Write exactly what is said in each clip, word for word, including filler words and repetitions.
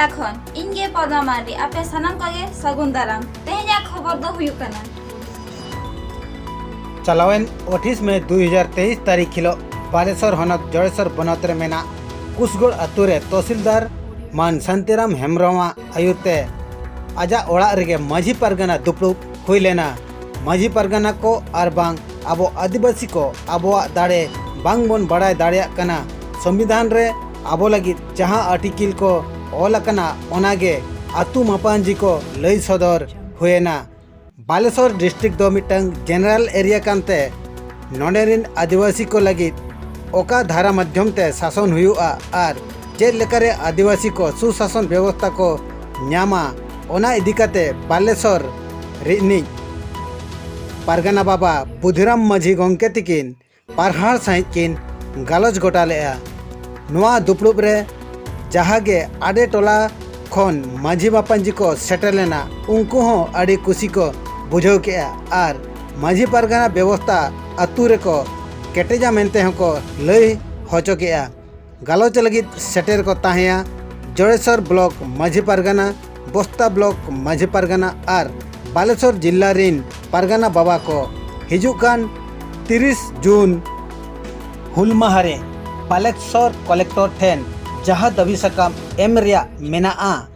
ᱠᱷᱚᱱ ᱤᱧ ᱜᱮ ᱯᱚᱫᱢᱟ ᱢᱟᱨᱰᱤ, ᱟᱯᱮ ᱥᱟᱱᱟᱢ ᱠᱚᱜᱮ ᱥᱟᱹᱜᱩᱱ ᱫᱟᱨᱟᱢ᱾ ᱛᱮᱦᱮᱧᱟᱜ ᱠᱷᱚᱵᱚᱨ ᱫᱚ ᱦᱩᱭᱩᱜ ᱠᱟᱱᱟ᱾ ᱪᱟᱞᱟᱣᱮᱱ ᱟᱴᱷᱟᱥ ᱢᱮ ᱫᱩ ᱦᱟᱡᱟᱨ ᱛᱮᱭᱤᱥ ᱛᱟᱹᱨᱤᱠᱷ ᱦᱤᱞᱳᱜ ᱵᱟᱞᱮᱥᱚᱨ ᱦᱚᱱᱚᱛ ᱡᱚᱲᱮᱥᱚᱨ ᱵᱚᱱᱚᱛ ᱨᱮ ᱢᱮᱱᱟᱜ ᱠᱩᱥᱜᱚᱲ ᱟᱛᱳ ᱨᱮ ᱛᱚᱦᱥᱤᱞᱫᱟᱨ ᱢᱟᱱ ᱥᱟᱱᱛᱤᱨᱟᱢ ᱦᱮᱢᱵᱨᱚᱢᱟᱜ ᱟᱹᱭᱩᱨ ᱛᱮ ᱟᱡᱟᱜ ᱚᱲᱟᱜ ᱨᱮᱜᱮ ᱢᱟᱹᱡᱷᱤ ᱯᱟᱨᱜᱟᱱᱟ ᱫᱩᱯᱲᱩᱵ ᱦᱩᱭ ᱞᱮᱱᱟ᱾ ᱢᱟᱹᱡᱷᱤ ᱯᱟᱨᱜᱟᱱᱟ ᱠᱚ ᱟᱨ ᱵᱟᱝ ᱟᱵᱚ ᱟᱹᱫᱤᱵᱟᱹᱥᱤ ᱠᱚ ᱟᱵᱚᱣᱟᱜ ᱫᱟᱲᱮ ᱵᱟᱝ ᱵᱚᱱ ᱵᱟᱲᱟᱭ ᱫᱟᱲᱮᱭᱟᱜ ᱠᱟᱱᱟ᱾ ᱥᱚᱝᱵᱤᱫᱷᱟᱱ ᱨᱮ ᱟᱵᱚ ᱞᱟᱹᱜᱤᱫ ᱡᱟᱦᱟᱸ ᱟᱨᱴᱤᱠᱮᱞ ᱠᱚ ᱚᱞ ᱟᱠᱟᱱᱟ, ᱚᱱᱟᱜᱮ ᱟᱹᱛᱩ ᱢᱟᱯᱟᱱᱡᱤ ᱠᱚ ᱞᱟᱹᱭ ᱥᱚᱫᱚᱨ ᱦᱩᱭᱮᱱᱟ᱾ ᱵᱟᱞᱮᱥᱚᱨ ᱰᱤᱥᱴᱨᱤᱠᱴ ᱫᱚ ᱢᱤᱫᱴᱟᱝ ᱡᱮᱱᱟᱨᱮᱞ ᱮᱨᱤᱭᱟ ᱠᱟᱱᱛᱮ, ᱱᱚᱰᱮ ᱨᱤᱱ ᱟᱹᱫᱤᱵᱟᱹᱥᱤ ᱠᱚ ᱞᱟᱹᱜᱤᱫ ᱚᱠᱟ ᱫᱷᱟᱨᱟ ᱢᱟᱫᱽᱫᱷᱚᱢ ᱛᱮ ᱥᱟᱥᱚᱱ ᱦᱩᱭᱩᱜᱼᱟ ᱟᱨ ᱪᱮᱫ ᱞᱮᱠᱟᱨᱮ ᱟᱹᱫᱤᱵᱟᱹᱥᱤ ᱠᱚ ᱥᱩᱥᱟᱥᱚᱱ ᱵᱮᱵᱚᱥᱛᱷᱟ ᱠᱚ ᱧᱟᱢᱟ, ᱚᱱᱟ ᱤᱫᱤ ᱠᱟᱛᱮ ᱵᱟᱞᱮᱥᱚᱨ ᱨᱤᱱᱤᱡ ᱯᱟᱨᱜᱟᱱᱟ ᱵᱟᱵᱟ ᱵᱩᱫᱷᱤᱨᱟᱢ ᱢᱟᱹᱡᱷᱤ ᱜᱚᱢᱠᱮ ᱛᱤᱠᱤᱱ ᱯᱟᱨᱦᱟᱲ ᱥᱟᱹᱦᱤᱡ ᱠᱤᱱ ᱜᱟᱞᱚᱪ ᱜᱚᱴᱟ ᱞᱮᱫᱼᱟ᱾ ᱱᱚᱣᱟ ᱫᱩᱯᱲᱩᱵ ᱨᱮ ᱡᱟᱦᱟᱸ ᱜᱮ ᱟᱰᱮ ᱴᱚᱞᱟ ᱠᱷᱚᱱ ᱢᱟᱹᱡᱷᱤ ᱢᱟᱯᱟᱱᱡᱤ ᱠᱚ ᱥᱮᱴᱮᱨ ᱞᱮᱱᱟ, ᱩᱱᱠᱩ ᱦᱚᱸ ᱟᱹᱰᱤ ᱠᱩᱥᱤ ᱠᱚ ᱵᱩᱡᱷᱟᱹᱣ ᱠᱮᱫᱼᱟ ᱟᱨ ᱢᱟᱹᱡᱷᱤ ᱯᱟᱨᱜᱟᱱᱟ ᱵᱮᱵᱚᱥᱛᱷᱟ ᱟᱹᱛᱩ ᱨᱮᱠᱚ ᱠᱮᱴᱮᱡᱟ ᱢᱮᱱᱛᱮ ᱦᱚᱸᱠᱚ ᱞᱟᱹᱭ ᱦᱚᱪᱚ ᱠᱮᱫᱼᱟ᱾ ᱜᱟᱞᱚᱪ ᱞᱟᱹᱜᱤᱫ ᱥᱮᱴᱮᱨ ᱠᱚ ᱛᱟᱦᱮᱸᱭᱟ ᱡᱚᱲᱮᱥᱚᱨ ᱵᱞᱚᱠ ᱢᱟᱹᱡᱷᱤ ᱯᱟᱨᱜᱟᱱᱟ, ᱵᱚᱥᱛᱟ ᱵᱞᱚᱠ ᱢᱟᱹᱡᱷᱤ ᱯᱟᱨᱜᱟᱱᱟ ᱟᱨ ᱵᱟᱞᱮᱥᱚᱨ ᱡᱤᱞᱟ ᱨᱤᱱ ᱯᱟᱨᱜᱟᱱᱟ ᱵᱟᱵᱟ ᱠᱚ᱾ ᱦᱤᱡᱩᱜ ᱠᱟᱱ ᱛᱤᱨᱤᱥ ᱡᱩᱱ ᱦᱩᱞ ᱢᱟᱦᱟ ᱨᱮ ᱵᱟᱞᱮᱥᱚᱨ ᱠᱚᱞᱮᱠᱴᱚᱨ ᱴᱷᱮᱱ ᱡᱟᱦᱟᱸ ᱫᱟᱹᱵᱤ ᱥᱟᱠᱟᱢ ᱮᱢ ᱨᱮᱭᱟᱜ ᱢᱮᱱᱟᱜᱼᱟ,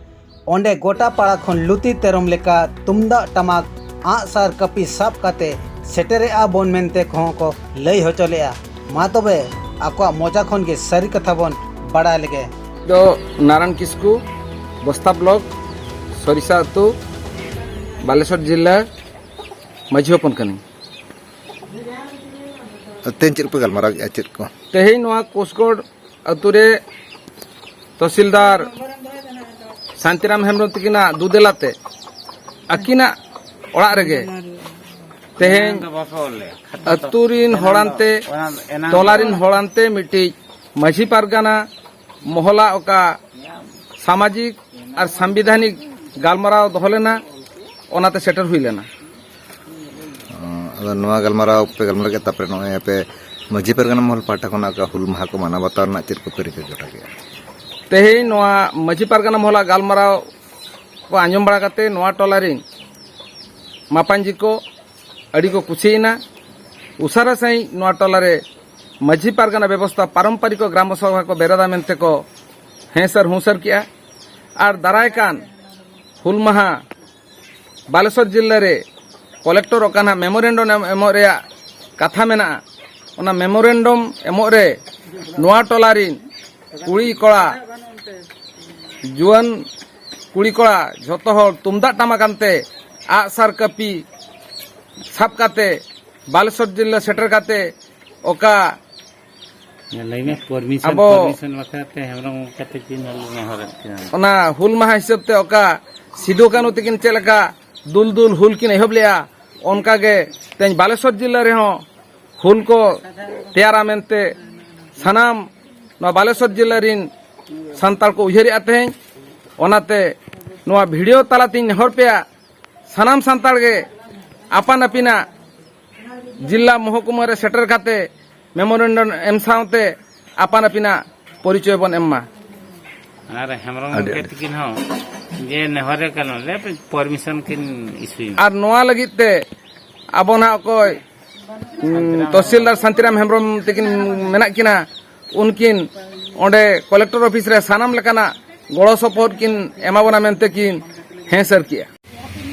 ᱚᱸᱰᱮ ᱜᱚᱴᱟ ᱯᱟᱲᱟ ᱠᱷᱚᱱ ᱞᱩᱛᱤ ᱛᱮᱨᱚᱢ ᱞᱮᱠᱟ ᱛᱩᱢᱫᱟᱜ ᱴᱟᱢᱟᱠ ᱟᱸᱜ ᱥᱟᱨ ᱠᱟᱹᱯᱤ ᱥᱟᱵ ᱠᱟᱛᱮ ᱥᱮᱴᱮᱨᱮᱜᱼᱟ ᱵᱚᱱ ᱢᱮᱱᱛᱮ ᱠᱚᱦᱚᱸ ᱠᱚ ᱞᱟᱹᱭ ᱦᱚᱪᱚ ᱞᱮᱜᱼᱟ᱾ ᱢᱟ ᱛᱚᱵᱮ ᱟᱠᱚᱣᱟᱜ ᱢᱚᱪᱟ ᱠᱷᱚᱱ ᱜᱮ ᱥᱟᱹᱨᱤ ᱠᱟᱛᱷᱟ ᱵᱚᱱ ᱵᱟᱲᱟᱭ ᱞᱮᱜᱮ᱾ ᱫᱚ ᱱᱟᱨᱟᱱ ᱠᱤᱥᱠᱩ, ᱵᱚᱥᱛᱟ ᱵᱞᱚᱠ, ᱥᱚᱨᱤᱥᱟ ᱟᱹᱛᱩ, ᱵᱟᱞᱮᱥᱚᱨ ᱡᱤᱞᱟ, ᱢᱟᱹᱡᱷᱤ ᱦᱚᱯᱚᱱ ᱠᱟᱹᱱᱟᱹᱧ᱾ ᱛᱮᱦᱮᱧ ᱪᱮᱫ ᱠᱚᱯᱮ ᱜᱟᱞᱢᱟᱨᱟᱣ ᱠᱮᱫᱼᱟ, ᱪᱮᱫ ᱠᱚ? ᱛᱮᱦᱮᱧ ᱱᱚᱣᱟ ᱠᱩᱥᱜᱚᱲ ᱟᱹᱛᱩ ᱨᱮ ᱛᱚᱦᱥᱤᱞᱫᱟᱨ ᱥᱟᱱᱛᱤᱨᱟᱢ ᱦᱮᱢᱵᱨᱚᱢ ᱛᱟᱹᱠᱤᱱᱟᱜ ᱫᱩᱫᱮᱞᱟ ᱛᱮ ᱟᱹᱠᱤᱱᱟᱜ ᱚᱲᱟᱜ ᱨᱮᱜᱮ ᱛᱮᱦᱮᱧ ᱟᱹᱛᱩ ᱨᱤᱱ ᱦᱚᱲᱟᱱᱛᱮ, ᱴᱚᱞᱟ ᱨᱤᱱ ᱦᱚᱲᱟᱱᱛᱮ ᱢᱤᱫᱴᱤᱡ ᱢᱟᱹᱡᱷᱤ ᱯᱟᱨᱜᱟᱱᱟ ᱢᱚᱦᱚᱞᱟ ᱚᱠᱟ ᱥᱟᱢᱟᱡᱤᱠ ᱟᱨ ᱥᱟᱝᱵᱤᱫᱷᱟᱱᱤᱠ ᱜᱟᱞᱢᱟᱨᱟᱣ ᱫᱚᱦᱚ ᱞᱮᱱᱟ, ᱚᱱᱟᱛᱮ ᱥᱮᱴᱮᱨ ᱦᱩᱭ ᱞᱮᱱᱟ᱾ ᱟᱫᱚ ᱱᱚᱣᱟ ᱜᱟᱞᱢᱟᱨᱟᱣ ᱯᱮ ᱜᱟᱞᱢᱟᱨᱟᱣ ᱠᱮᱫ, ᱛᱟᱯᱚᱨᱮ ᱱᱚᱜᱼᱚᱭ ᱟᱯᱮ ᱢᱟᱹᱡᱷᱤ ᱯᱟᱨᱜᱟᱱᱟ ᱢᱚᱦᱚᱞ ᱯᱟᱦᱴᱟ ᱠᱷᱚᱱᱟᱜ ᱚᱠᱟ ᱦᱩᱞ ᱢᱟᱦᱟ ᱠᱚ ᱢᱟᱱᱟᱣ ᱵᱟᱛᱟᱣ ᱨᱮᱱᱟᱜ ᱪᱮᱫ ᱠᱚᱯᱮ ᱨᱤᱠᱟᱹ ᱜᱚᱴᱟ ᱠᱮᱫᱼᱟ? ᱛᱮᱦᱮᱧ ᱱᱚᱣᱟ ᱢᱟᱹᱡᱷᱤ ᱯᱟᱨᱜᱟᱱᱟ ᱢᱚᱦᱚᱞᱟ ᱜᱟᱞᱢᱟᱨᱟᱣ ᱠᱚ ᱟᱸᱡᱚᱢ ᱵᱟᱲᱟ ᱠᱟᱛᱮ ᱱᱚᱣᱟ ᱴᱚᱞᱟ ᱨᱮᱱ ᱢᱟᱯᱟᱧᱡᱤ ᱠᱚ ᱟᱹᱰᱤ ᱠᱚ ᱠᱩᱥᱤᱭᱮᱱᱟ᱾ ᱩᱥᱟᱹᱨᱟ ᱥᱟᱺᱦᱤᱡ ᱱᱚᱣᱟ ᱴᱚᱞᱟ ᱨᱮ ᱢᱟᱹᱡᱷᱤ ᱯᱟᱨᱜᱟᱱᱟ ᱵᱮᱵᱚᱥᱛᱷᱟ ᱯᱟᱨᱚᱢᱯᱟᱨᱤᱠ ᱜᱨᱟᱢ ᱥᱚᱵᱷᱟ ᱠᱚ ᱵᱮᱨᱮᱫᱟ ᱢᱮᱱᱛᱮ ᱠᱚ ᱦᱮᱸ ᱥᱟᱹᱨ ᱦᱩᱸ ᱥᱟᱹᱨ ᱠᱮᱜᱼᱟ᱾ ᱟᱨ ᱫᱟᱨᱟᱭ ᱠᱟᱱ ᱦᱩᱞ ᱢᱟᱦᱟ ᱵᱟᱞᱮᱥᱚᱨ ᱡᱤᱞᱟᱹ ᱨᱮ ᱠᱚᱞᱮᱠᱴᱚᱨ ᱚᱠᱟ ᱱᱟᱦᱟᱜ ᱢᱮᱢᱳᱨᱮᱱᱰᱚᱢ ᱮᱢ-, ᱮᱢᱚᱜ ᱨᱮᱭᱟᱜ ᱠᱟᱛᱷᱟ ᱢᱮᱱᱟᱜᱼᱟ, ᱚᱱᱟ ᱢᱮᱢᱳᱨᱮᱱᱰᱚᱢ ᱮᱢᱚᱜ ᱨᱮ ᱱᱚᱣᱟ ᱴᱚᱞᱟ ᱨᱤᱱ ᱠᱩᱲᱤ ᱠᱚᱲᱟ, ᱡᱩᱣᱟᱹᱱ ᱠᱩᱲᱤ ᱠᱚᱲᱟ ᱡᱷᱚᱛᱚ ᱦᱚᱲ ᱛᱩᱢᱫᱟᱜ ᱴᱟᱢᱟᱠ ᱟᱱᱛᱮ ᱟᱜᱼᱥᱟᱨ ᱠᱟᱹᱯᱤ ᱥᱟᱵ ᱠᱟᱛᱮ ᱵᱟᱞᱮᱥᱚᱨ ᱡᱤᱞᱟᱹ ᱥᱮᱴᱮᱨ ᱠᱟᱛᱮ ᱚᱠᱟ ᱞᱟᱹᱭ ᱢᱮ, ᱯᱟᱨᱢᱤᱥᱚᱱ, ᱟᱵᱚ ᱯᱟᱨᱢᱤᱥᱚᱱ ᱵᱟᱠᱷᱨᱟ ᱛᱮ ᱦᱮᱢᱵᱨᱚᱢ ᱠᱟᱛᱮ ᱠᱤᱱ ᱦᱚᱦᱚ ᱞᱮᱫ ᱠᱤᱱᱟ᱾ ᱚᱱᱟ ᱦᱩᱞ ᱢᱟᱦᱟ ᱦᱤᱥᱟᱹᱵ ᱛᱮ ᱚᱠᱟ ᱥᱤᱫᱩ ᱠᱟᱹᱱᱦᱩ ᱛᱟᱹᱠᱤᱱ ᱪᱮᱫ ᱞᱮᱠᱟ ᱫᱩᱞ ᱫᱩᱞ ᱦᱩᱞ ᱠᱤᱱ ᱮᱦᱚᱵ ᱞᱮᱜᱼᱟ, ᱚᱱᱠᱟ ᱜᱮ ᱛᱮᱦᱮᱧ ᱵᱟᱞᱮᱥᱚᱨ ᱡᱤᱞᱟᱹ ᱨᱮᱦᱚᱸ ᱦᱩᱞ ᱠᱚ ᱛᱮᱭᱟᱨᱟ ᱢᱮᱱᱛᱮ ᱥᱟᱱᱟᱢ ᱱᱚᱣᱟ ᱵᱟᱞᱮᱥᱚᱨ ᱡᱤᱞᱟᱹ ᱨᱤᱱ ᱥᱟᱱᱛᱟᱲ ᱠᱚ ᱩᱭᱦᱟᱹᱨᱮᱜᱼᱟ ᱛᱮᱦᱮᱧ᱾ ᱚᱱᱟᱛᱮ ᱱᱚᱣᱟ ᱵᱷᱤᱰᱤᱭᱳ ᱛᱟᱞᱟᱛᱤᱧ ᱱᱮᱦᱚᱨ ᱯᱮᱭᱟ, ᱥᱟᱱᱟᱢ ᱥᱟᱱᱛᱟᱲ ᱜᱮ ᱟᱯᱟᱱ ᱟᱹᱯᱤᱱᱟᱜ ᱡᱤᱞᱟ ᱢᱚᱦᱚᱠᱩᱢᱟ ᱨᱮ ᱥᱮᱴᱮᱨ ᱠᱟᱛᱮ ᱢᱮᱢᱳᱨᱮᱱᱰᱟᱢ ᱮᱢ ᱥᱟᱶᱛᱮ ᱟᱯᱟᱱ ᱟᱹᱯᱤᱱᱟᱜ ᱯᱚᱨᱤᱪᱚᱭ ᱵᱚᱱ ᱮᱢ ᱢᱟ᱾ ᱟᱨ ᱦᱮᱢᱵᱨᱚᱢ ᱟᱹᱰᱤ, ᱜᱚᱢᱠᱮ ᱟᱹᱰᱤ᱾ ᱛᱤᱠᱤᱱ ᱦᱚᱸ ᱡᱮ ᱱᱮᱦᱚᱨᱮ ᱠᱟᱱᱟᱞᱮ, ᱯᱟᱨᱢᱤᱥᱚᱱ ᱠᱤᱱ ᱤᱥᱩᱭ ᱢᱟ᱾ ᱟᱨ ᱱᱚᱣᱟ ᱞᱟᱹᱜᱤᱫ ᱛᱮ ᱟᱵᱚ ᱱᱟᱦᱟᱜ ᱚᱠᱚᱭ, ᱩᱸ, ᱛᱚᱦᱥᱤᱞᱫᱟᱨ ᱥᱟᱱᱛᱤᱨᱟᱢ ᱦᱮᱢᱵᱨᱚᱢ ᱛᱤᱠᱤᱱ ᱢᱮᱱᱟᱜ ᱠᱤᱱᱟ, ᱩᱱᱠᱤᱱ ᱚᱸᱰᱮ ᱠᱚᱞᱮᱠᱴᱚᱨ ᱚᱯᱷᱤᱥ ᱨᱮ ᱥᱟᱱᱟᱢ ᱞᱮᱠᱟᱱᱟᱜ ᱜᱚᱲᱚ ᱥᱚᱯᱚᱦᱚᱫ ᱠᱤᱱ ᱮᱢᱟ ᱵᱚᱱᱟ ᱢᱮᱱᱛᱮ ᱠᱤᱱ ᱦᱮᱸ ᱥᱟᱹᱨ ᱠᱮᱜᱼᱟ᱾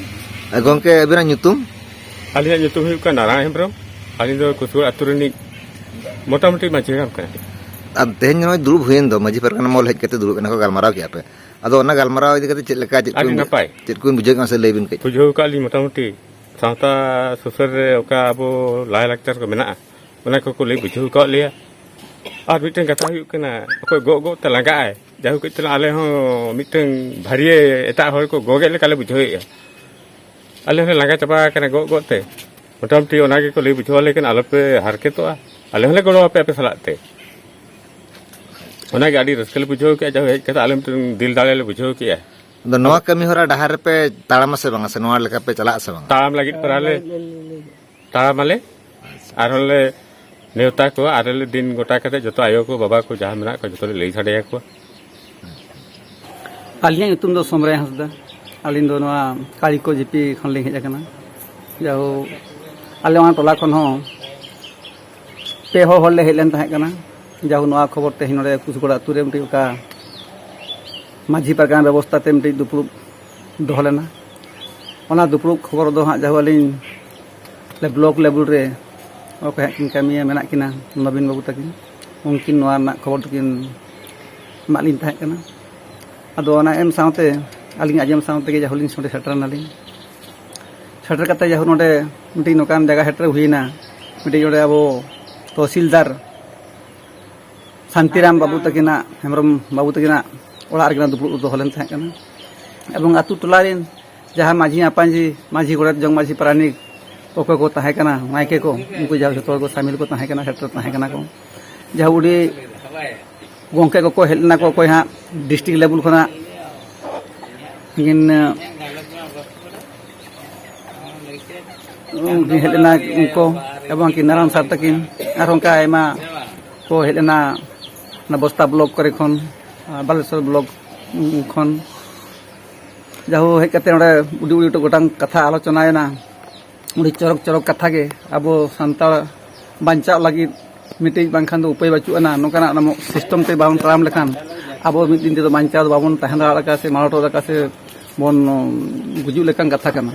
ᱜᱚᱢᱠᱮ, ᱟᱹᱵᱤᱱᱟᱜ ᱧᱩᱛᱩᱢ? ᱟᱹᱞᱤᱧᱟᱜ ᱧᱩᱛᱩᱢ ᱦᱩᱭᱩᱜ ᱠᱟᱱᱟ ᱱᱟᱨᱟᱭᱚᱱ ᱦᱮᱢᱵᱨᱚᱢ᱾ ᱟᱹᱞᱤᱧ ᱫᱚ ᱠᱩᱥᱩᱲ ᱟᱹᱛᱩ ᱨᱤᱱᱤᱡ ᱢᱚᱴᱟᱢᱩᱴᱤ ᱢᱟᱹᱡᱷᱤ ᱦᱟᱲᱟᱢ ᱠᱟᱱᱟᱞᱤᱧ᱾ ᱟᱨ ᱛᱮᱦᱮᱧ ᱱᱚᱜᱼᱚᱭ ᱫᱩᱲᱩᱵ ᱦᱩᱭᱮᱱ ᱫᱚ, ᱢᱟᱹᱡᱷᱤ ᱯᱟᱨᱜᱟᱱᱟ ᱢᱚᱦᱚᱞ ᱦᱮᱡ ᱠᱟᱛᱮ ᱫᱩᱲᱩᱵ ᱮᱱᱟ ᱠᱚ, ᱜᱟᱞᱢᱟᱨᱟᱣ ᱠᱮᱜᱼᱟ ᱯᱮ᱾ ᱟᱫᱚ ᱚᱱᱟ ᱜᱟᱞᱢᱟᱨᱟᱣ ᱤᱫᱤ ᱠᱟᱛᱮ ᱪᱮᱫ ᱞᱮᱠᱟ, ᱪᱮᱫ ᱠᱚ ᱟᱹᱰᱤ ᱵᱩᱡ-, ᱱᱟᱯᱟᱭ᱾ ᱪᱮᱫ ᱠᱚᱵᱤᱱ ᱵᱩᱡᱷᱟᱹᱣ ᱠᱮᱫᱟ, ᱢᱟᱥᱮ ᱞᱟᱹᱭ ᱵᱤᱱ ᱠᱟᱹᱡ᱾ ᱵᱩᱡᱷᱟᱹᱣ ᱠᱟᱜ ᱞᱤᱧ ᱢᱚᱴᱟᱢᱩᱴᱤ ᱥᱟᱶᱛᱟ ᱥᱩᱥᱟᱹᱨ ᱨᱮ ᱚᱠᱟ ᱟᱵᱚ ᱞᱟᱭᱼᱞᱟᱠᱪᱟᱨ ᱠᱚ ᱢᱮᱱᱟᱜᱼᱟ, ᱚᱱᱟ ᱠᱚᱠᱚ ᱞᱟᱹᱭ ᱵᱩᱡᱷᱟᱹᱣ ᱠᱟᱜ ᱞᱮᱭᱟ᱾ ᱟᱨ ᱢᱤᱫᱴᱮᱱ ᱠᱟᱛᱷᱟ ᱦᱩᱭᱩᱜ ᱠᱟᱱᱟ, ᱚᱠᱚᱭ ᱜᱚᱜ ᱜᱚᱜ ᱛᱮ ᱞᱟᱸᱜᱟᱜᱼᱟᱭ, ᱡᱟᱭᱦᱳᱠ, ᱠᱟᱹᱡ ᱛᱟᱞᱟᱝ ᱟᱞᱮ ᱦᱚᱸ ᱢᱤᱫᱴᱟᱝ ᱵᱷᱟᱹᱨᱤᱭᱟᱹ ᱮᱴᱟᱜ ᱦᱚᱲ ᱠᱚ ᱜᱚᱜᱮᱫ ᱞᱮᱠᱟ ᱞᱮ ᱵᱩᱡᱷᱟᱹᱣᱮᱫᱼᱟ᱾ ᱟᱞᱮ ᱦᱚᱸᱞᱮ ᱞᱟᱸᱜᱟ ᱪᱟᱵᱟ ᱟᱠᱟᱱᱟ ᱜᱚᱜ ᱜᱚᱜ ᱛᱮ᱾ ᱢᱚᱴᱟᱢᱩᱴᱤ ᱚᱱᱟ ᱜᱮᱠᱚ ᱞᱟᱹᱭ ᱵᱩᱡᱷᱟᱹᱣ ᱟᱞᱮ ᱠᱟᱱᱟ, ᱟᱞᱚᱯᱮ ᱦᱟᱨᱠᱮᱛᱚᱜᱼᱟ, ᱟᱞᱮ ᱦᱚᱸᱞᱮ ᱜᱚᱲᱚ ᱟᱯᱮᱭᱟ ᱟᱯᱮ ᱥᱟᱞᱟᱜ ᱛᱮ᱾ ᱚᱱᱟᱜᱮ ᱟᱹᱰᱤ ᱨᱟᱹᱥᱠᱟᱹ ᱞᱮ ᱵᱩᱡᱷᱟᱹᱣ ᱠᱮᱜᱼᱟ, ᱡᱟᱦᱟᱸ ᱦᱮᱡ ᱠᱟᱛᱮ ᱟᱞᱮ ᱢᱤᱫᱴᱮᱱ ᱫᱤᱞ ᱫᱟᱲᱮ ᱞᱮ ᱵᱩᱡᱷᱟᱹᱣ ᱠᱮᱜᱼᱟ᱾ ᱟᱫᱚ ᱱᱚᱣᱟ ᱠᱟᱹᱢᱤ ᱦᱚᱨᱟ ᱰᱟᱦᱟᱨ ᱨᱮᱯᱮ ᱛᱟᱲᱟᱢᱟ ᱥᱮ ᱵᱟᱝᱟ, ᱥᱮ ᱱᱚᱣᱟ ᱞᱮᱠᱟ ᱯᱮ ᱪᱟᱞᱟᱜᱼᱟ ᱥᱮ ᱵᱟᱝᱟ? ᱛᱟᱲᱟᱢ ᱞᱟᱹᱜᱤᱫ ᱯᱮᱨᱟ ᱞᱮ ᱛᱟᱲᱟᱢᱟᱞᱮ᱾ ᱟᱨᱦᱚᱸᱞᱮ ᱱᱮᱣᱛᱟ ᱠᱚᱣᱟ, ᱟᱨ ᱞᱮ ᱫᱤᱱ ᱜᱚᱴᱟ ᱠᱟᱛᱮ ᱡᱚᱛᱚ ᱟᱭᱳ ᱠᱚ, ᱵᱟᱵᱟ ᱠᱚ, ᱡᱟᱦᱟᱸ ᱢᱮᱱᱟᱜ ᱠᱚᱣᱟ, ᱡᱚᱛᱚ ᱞᱮ ᱞᱟᱹᱭ ᱥᱟᱰᱮ ᱟᱠᱚᱣᱟ᱾ ᱟᱹᱞᱤᱧᱟᱜ ᱧᱩᱛᱩᱢ ᱫᱚ ᱥᱚᱢᱨᱟᱭ ᱦᱟᱸᱥᱫᱟ᱾ ᱟᱹᱞᱤᱧ ᱫᱚ ᱱᱚᱣᱟ ᱠᱟᱲᱤᱠᱚ ᱡᱤᱯᱤ ᱠᱷᱚᱱ ᱞᱤᱧ ᱦᱮᱡ ᱟᱠᱟᱱᱟ᱾ ᱡᱟᱦᱳ, ᱟᱞᱮ ᱚᱱᱟ ᱴᱚᱞᱟ ᱠᱷᱚᱱ ᱦᱚᱸ ᱯᱮ ᱦᱚᱲ ᱦᱚᱲ ᱞᱮ ᱦᱮᱡ ᱞᱮᱱ ᱛᱟᱦᱮᱸ ᱠᱟᱱᱟ᱾ ᱡᱟᱦᱳ, ᱱᱚᱣᱟ ᱠᱷᱚᱵᱚᱨ ᱛᱮᱦᱮᱧ ᱱᱚᱰᱮ ᱠᱩᱥᱩᱠᱚᱲᱟ ᱟᱹᱛᱩ ᱨᱮ ᱢᱤᱫᱴᱤᱡ ᱚᱠᱟ ᱢᱟᱹᱡᱷᱤ ᱯᱟᱨᱜᱟᱱᱟ ᱵᱮᱵᱚᱥᱛᱷᱟ ᱛᱮ ᱢᱤᱫᱴᱤᱡ ᱫᱩᱯᱲᱩᱵ ᱫᱚᱦᱚ ᱞᱮᱱᱟ᱾ ᱚᱱᱟ ᱫᱩᱯᱲᱩᱵ ᱠᱷᱚᱵᱚᱨ ᱫᱚ ᱦᱟᱸᱜ ᱡᱟᱦᱳ ᱟᱹᱞᱤᱧ ᱞᱮ ᱵᱞᱚᱠ ᱞᱮᱵᱮᱞ ᱨᱮ ᱚᱠᱚᱭ ᱦᱟᱸᱜ ᱠᱤᱱ ᱠᱟᱹᱢᱤᱭᱟ ᱢᱮᱱᱟᱜ ᱠᱤᱱᱟ ᱱᱚᱵᱤᱱ ᱵᱟᱹᱵᱩ ᱛᱟᱹᱠᱤᱱ, ᱩᱱᱠᱤᱱ ᱱᱚᱣᱟ ᱨᱮᱱᱟᱜ ᱠᱷᱚᱵᱚᱨ ᱫᱚᱠᱤᱱ ᱮᱢᱟᱜ ᱞᱤᱧ ᱛᱟᱦᱮᱸ ᱠᱟᱱᱟ᱾ ᱟᱫᱚ ᱚᱱᱟ ᱮᱢ ᱥᱟᱶᱛᱮ ᱟᱹᱞᱤᱧ ᱟᱸᱡᱚᱢ ᱥᱟᱶ ᱛᱮᱜᱮ ᱡᱟᱦᱳ ᱞᱤᱧ ᱱᱚᱰᱮ ᱥᱮᱴᱮᱨ ᱮᱱᱟᱞᱤᱧ᱾ ᱥᱮᱴᱮᱨ ᱠᱟᱛᱮ ᱡᱟᱦᱳ ᱱᱚᱰᱮ ᱢᱤᱫᱴᱤᱡ ᱱᱚᱝᱠᱟᱱ ᱡᱟᱭᱜᱟ ᱥᱮᱴᱮᱨ ᱦᱩᱭᱮᱱᱟ, ᱢᱤᱫᱴᱤᱡ ᱱᱚᱰᱮ ᱟᱵᱚ ᱛᱚᱦᱥᱤᱞᱫᱟᱨ ᱥᱟᱱᱛᱤᱨᱟᱢ ᱵᱟᱹᱵᱩ ᱛᱟᱹᱠᱤᱱᱟᱜ, ᱦᱮᱢᱵᱨᱚᱢ ᱵᱟᱹᱵᱩ ᱛᱟᱹᱠᱤᱱᱟᱜ ᱚᱲᱟᱜ ᱨᱮᱜᱮ ᱱᱚᱣᱟ ᱫᱩᱯᱲᱩᱵ ᱫᱚᱦᱚ ᱞᱮᱱ ᱛᱟᱦᱮᱸ ᱠᱟᱱᱟ᱾ ᱮᱵᱚᱝ ᱟᱹᱛᱩ ᱴᱚᱞᱟ ᱨᱮᱱ ᱡᱟᱦᱟᱸ ᱢᱟᱹᱡᱷᱤ ᱢᱟᱯᱟᱡᱷᱤ, ᱢᱟᱹᱡᱷᱤ, ᱜᱚᱰᱮᱛ, ᱡᱚᱜᱽ ᱢᱟᱹᱡᱷᱤ, ᱯᱟᱨᱟᱱᱤᱠ, ᱚᱠᱚᱭ ᱠᱚ ᱛᱟᱦᱮᱸ ᱠᱟᱱᱟ, ᱱᱟᱭᱠᱮ ᱠᱚ, ᱩᱱᱠᱩ ᱡᱟᱦᱳ ᱡᱚᱛᱚ ᱦᱚᱲ ᱠᱚ ᱥᱟᱢᱤᱞ ᱠᱚ ᱛᱟᱦᱮᱸ ᱠᱟᱱᱟ, ᱥᱮᱴᱮᱨ ᱛᱟᱦᱮᱸ ᱠᱟᱱᱟ ᱠᱚ᱾ ᱡᱟᱦᱳ ᱟᱹᱰᱤ ᱜᱚᱢᱠᱮ ᱠᱚᱠᱚ ᱦᱮᱡ ᱞᱮᱱᱟ ᱠᱚ, ᱚᱠᱚᱭ ᱦᱟᱸᱜ ᱰᱤᱥᱴᱨᱤᱠᱴ ᱞᱮᱵᱮᱞ ᱠᱷᱚᱱᱟᱜ ᱠᱤᱱ, ᱩᱱᱠᱤᱱ ᱦᱮᱡ ᱞᱮᱱᱟ ᱩᱱᱠᱩ, ᱮᱵᱚᱝ ᱠᱤ ᱱᱟᱨᱟᱭᱚᱱ ᱥᱟᱨ ᱛᱟᱹᱠᱤᱱ, ᱟᱨ ᱚᱱᱠᱟ ᱟᱭᱢᱟ ᱠᱚ ᱦᱮᱡ ᱞᱮᱱᱟ, ᱚᱱᱟ ᱵᱚᱥᱛᱟ ᱵᱞᱚᱠ ᱠᱚᱨᱮ ᱠᱷᱚᱱ, ᱟᱨ ᱵᱟᱞᱮᱥᱚᱨ ᱵᱞᱚᱠ ᱠᱷᱚᱱ᱾ ᱡᱟᱦᱳ, ᱦᱮᱡ ᱠᱟᱛᱮ ᱚᱸᱰᱮ ᱟᱹᱰᱤ ᱟᱹᱰᱤ ᱜᱚᱴᱟᱝ ᱠᱟᱛᱷᱟ ᱟᱞᱳᱪᱚᱱᱟᱭᱮᱱᱟ᱾ ᱟᱹᱰᱤ ᱪᱚᱨᱚᱠ ᱪᱚᱨᱚᱠ ᱠᱟᱛᱷᱟ ᱜᱮ, ᱟᱵᱚ ᱥᱟᱱᱛᱟᱲ ᱵᱟᱧᱪᱟᱣ ᱞᱟᱹᱜᱤᱫ ᱢᱤᱫᱴᱤᱡ ᱵᱟᱝᱠᱷᱟᱱ ᱫᱚ ᱩᱯᱟᱹᱭ ᱵᱟᱹᱪᱩᱜ ᱟᱱᱟ᱾ ᱱᱚᱝᱠᱟᱱᱟᱜ ᱥᱤᱥᱴᱮᱢ ᱛᱮ ᱵᱟᱵᱚᱱ ᱛᱟᱲᱟᱢ ᱞᱮᱠᱷᱟᱱ ᱟᱵᱚ ᱢᱤᱫ ᱫᱤᱱ ᱛᱮᱫᱚ ᱵᱟᱧᱪᱟᱣ ᱫᱚ ᱵᱟᱵᱚᱱ ᱛᱟᱦᱮᱸ ᱫᱟᱲᱮᱭᱟᱜᱼᱟ ᱥᱮ ᱢᱟᱞᱚᱴᱚᱜ ᱞᱮᱠᱟ ᱥᱮ ᱵᱚᱱ ᱜᱩᱡᱩᱜ ᱞᱮᱠᱟᱱ ᱠᱟᱛᱷᱟ ᱠᱟᱱᱟ᱾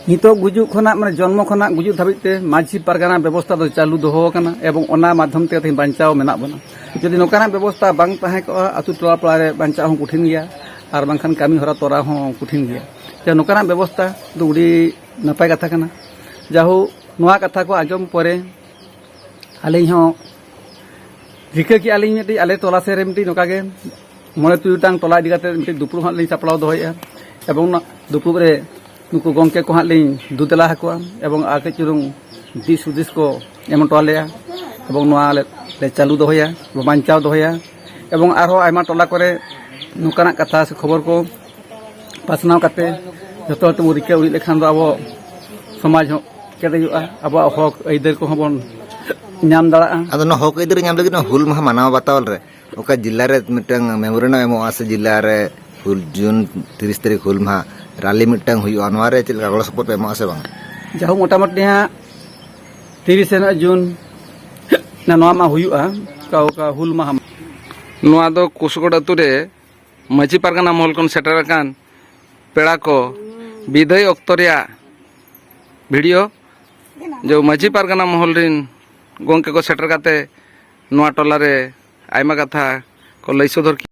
ᱱᱤᱛᱚᱜ ᱜᱩᱡᱩᱜ ᱠᱷᱚᱱᱟᱜ, ᱢᱟᱱᱮ, ᱡᱚᱱᱢᱚ ᱠᱷᱚᱱᱟᱜ ᱜᱩᱡᱩᱜ ᱫᱷᱟᱹᱵᱤᱡ ᱛᱮ ᱢᱟᱹᱡᱷᱤ ᱯᱟᱨᱜᱟᱱᱟ ᱵᱮᱵᱚᱥᱛᱷᱟ ᱫᱚ ᱪᱟᱹᱞᱩ ᱫᱚᱦᱚ ᱟᱠᱟᱱᱟ ᱮᱵᱚᱝ ᱚᱱᱟ ᱢᱟᱫᱽᱫᱷᱚᱢ ᱛᱮ ᱛᱮᱦᱮᱧ ᱵᱟᱧᱪᱟᱣ ᱢᱮᱱᱟᱜ ᱵᱚᱱᱟ᱾ ᱡᱩᱫᱤ ᱱᱚᱝᱠᱟᱱᱟᱜ ᱵᱮᱵᱚᱥᱛᱷᱟ ᱵᱟᱝ ᱛᱟᱦᱮᱸ ᱠᱚᱜᱼᱟ, ᱟᱹᱛᱩ ᱴᱚᱞᱟ ᱯᱟᱲᱟ ᱨᱮ ᱵᱟᱧᱪᱟᱣ ᱦᱚᱸ ᱠᱚᱴᱷᱤᱱ ᱜᱮᱭᱟ ᱟᱨ ᱵᱟᱝᱠᱷᱟᱱ ᱠᱟᱹᱢᱤ ᱦᱚᱨᱟ ᱛᱚᱨᱟᱣ ᱦᱚᱸ ᱠᱚᱴᱷᱤᱱ ᱜᱮᱭᱟ᱾ ᱡᱮ ᱱᱚᱝᱠᱟᱱᱟᱜ ᱵᱮᱵᱚᱥᱛᱷᱟ ᱫᱚ ᱟᱹᱰᱤ ᱱᱟᱯᱟᱭ ᱠᱟᱛᱷᱟ ᱠᱟᱱᱟ᱾ ᱡᱟᱦᱳ, ᱱᱚᱣᱟ ᱠᱟᱛᱷᱟ ᱠᱚ ᱟᱸᱡᱚᱢ ᱯᱚᱨᱮ ᱟᱹᱞᱤᱧ ᱦᱚᱸ ᱨᱤᱠᱟᱹ ᱠᱮᱜᱼᱟ ᱞᱤᱧ ᱢᱤᱫᱴᱤᱡ ᱟᱞᱮ ᱴᱚᱞᱟ ᱥᱮᱫ ᱨᱮ ᱢᱤᱫᱴᱤᱡ ᱱᱚᱝᱠᱟ ᱜᱮ ᱢᱚᱬᱮ ᱛᱩᱨᱩᱭ ᱜᱚᱴᱟᱝ ᱴᱚᱞᱟ ᱤᱫᱤ ᱠᱟᱛᱮ ᱢᱤᱫᱴᱤᱡ ᱫᱩᱯᱲᱩᱵ ᱦᱟᱸᱜ ᱞᱤᱧ ᱥᱟᱯᱲᱟᱣ ᱫᱚᱦᱚᱭᱮᱫᱼᱟ᱾ ᱮᱵᱚᱝ ᱚᱱᱟ ᱫᱩᱯᱲᱩᱵ ᱨᱮ ᱱᱩᱠᱩ ᱜᱚᱢᱠᱮ ᱠᱚ ᱦᱟᱸᱜ ᱞᱤᱧ ᱫᱩ ᱫᱮᱞᱟ ᱟᱠᱚᱣᱟ ᱮᱵᱚᱝ ᱟᱨ ᱠᱟᱹᱡ ᱪᱩᱞᱩᱝ ᱫᱤᱥ ᱦᱩᱫᱤᱥ ᱠᱚ ᱮᱢ ᱦᱚᱴᱚ ᱟᱞᱮᱭᱟ᱾ ᱮᱵᱚᱝ ᱱᱚᱣᱟ ᱞᱮ, ᱞᱮ ᱪᱟᱹᱞᱩ ᱫᱚᱦᱚᱭᱟ, ᱵᱟᱧᱪᱟᱣ ᱫᱚᱦᱚᱭᱟ᱾ ᱮᱵᱚᱝ ᱟᱨᱦᱚᱸ ᱟᱭᱢᱟ ᱴᱚᱞᱟ ᱠᱚᱨᱮ ᱱᱚᱝᱠᱟᱱᱟᱜ ᱠᱟᱛᱷᱟ ᱥᱮ ᱠᱷᱚᱵᱚᱨ ᱠᱚ ᱯᱟᱥᱱᱟᱣ ᱠᱟᱛᱮ ᱡᱚᱛᱚ ᱦᱚᱲ ᱛᱮᱵᱚᱱ ᱨᱤᱠᱟᱹ ᱩᱨᱤᱡ ᱞᱮᱠᱷᱟᱱ ᱫᱚ ᱟᱵᱚ ᱥᱚᱢᱟᱡᱽ ᱦᱚᱸ ᱠᱮᱴᱮᱡᱚᱜᱼᱟ, ᱟᱵᱚᱣᱟᱜ ᱦᱚᱠ ᱟᱹᱭᱫᱟᱹᱨ ᱠᱚᱦᱚᱸ ᱵᱚᱱ ᱧᱟᱢ ᱫᱟᱲᱮᱭᱟᱜᱼᱟ᱾ ᱟᱫᱚ ᱱᱚᱣᱟ ᱦᱚᱠ ᱟᱹᱭᱫᱟᱹᱨᱤ ᱧᱟᱢ ᱞᱟᱹᱜᱤᱫ ᱱᱚᱣᱟ ᱦᱩᱞ ᱢᱟᱦᱟ ᱢᱟᱱᱟᱣ ᱵᱟᱛᱟᱣ ᱨᱮ ᱚᱠᱟ ᱡᱤᱞᱟ ᱨᱮ ᱢᱤᱫᱴᱟᱝ ᱢᱮᱢᱳᱨᱮᱱᱰᱟᱢ ᱮᱢᱚᱜᱼᱟ ᱥᱮ ᱡᱤᱞᱟ ᱨᱮ ᱦᱩᱞ, ᱡᱩᱱ ᱛᱤᱨᱤᱥ ᱛᱟᱹᱨᱤᱠᱷ ᱦᱩᱞ ᱢᱟᱦᱟ ᱨᱟᱞᱤ ᱢᱤᱫᱴᱟᱝ ᱦᱩᱭᱩᱜᱼᱟ, ᱱᱚᱣᱟ ᱨᱮ ᱪᱮᱫ ᱞᱮᱠᱟ ᱜᱚᱲᱚ ᱥᱚᱯᱚᱦᱚᱫ ᱯᱮ ᱮᱢᱚᱜᱼᱟ ᱥᱮ ᱵᱟᱝ? ᱡᱟᱦᱳ, ᱢᱚᱴᱟᱢᱩᱴᱤ ᱦᱟᱸᱜ ᱛᱤᱨᱤᱥᱮ ᱡᱩᱱ ᱱᱚᱣᱟ ᱢᱟ ᱦᱩᱭᱩᱜᱼᱟ, ᱚᱠᱟ, ᱚᱠᱟ ᱦᱩᱞ ᱢᱟᱦᱟ᱾ ᱱᱚᱣᱟ ᱫᱚ ᱠᱩᱥᱜᱚᱲ ᱟᱹᱛᱩ ᱨᱮ ᱢᱟᱹᱡᱷᱤ ᱯᱟᱨᱜᱟᱱᱟ ᱢᱚᱦᱚᱞ ᱠᱷᱚᱱ ᱥᱮᱴᱮᱨ ᱟᱠᱟᱱ ᱯᱮᱲᱟ ᱠᱚ ᱵᱤᱫᱟᱹᱭ ᱚᱠᱛᱚ ᱨᱮᱭᱟᱜ ᱵᱷᱤᱰᱤᱭᱳ᱾ ᱡᱚ ᱢᱟᱹᱡᱷᱤ ᱯᱟᱨᱜᱟᱱᱟ ᱢᱚᱦᱚᱞ ᱨᱤᱱ ᱜᱚᱢᱠᱮ ᱠᱚ ᱥᱮᱴᱮᱨ ᱠᱟᱛᱮ ᱱᱚᱣᱟ ᱴᱚᱞᱟ ᱨᱮ ᱟᱭᱢᱟ ᱠᱟᱛᱷᱟ ᱠᱚ ᱞᱟᱹᱭ ᱥᱚᱫᱚᱨ ᱠᱮᱫᱟ᱾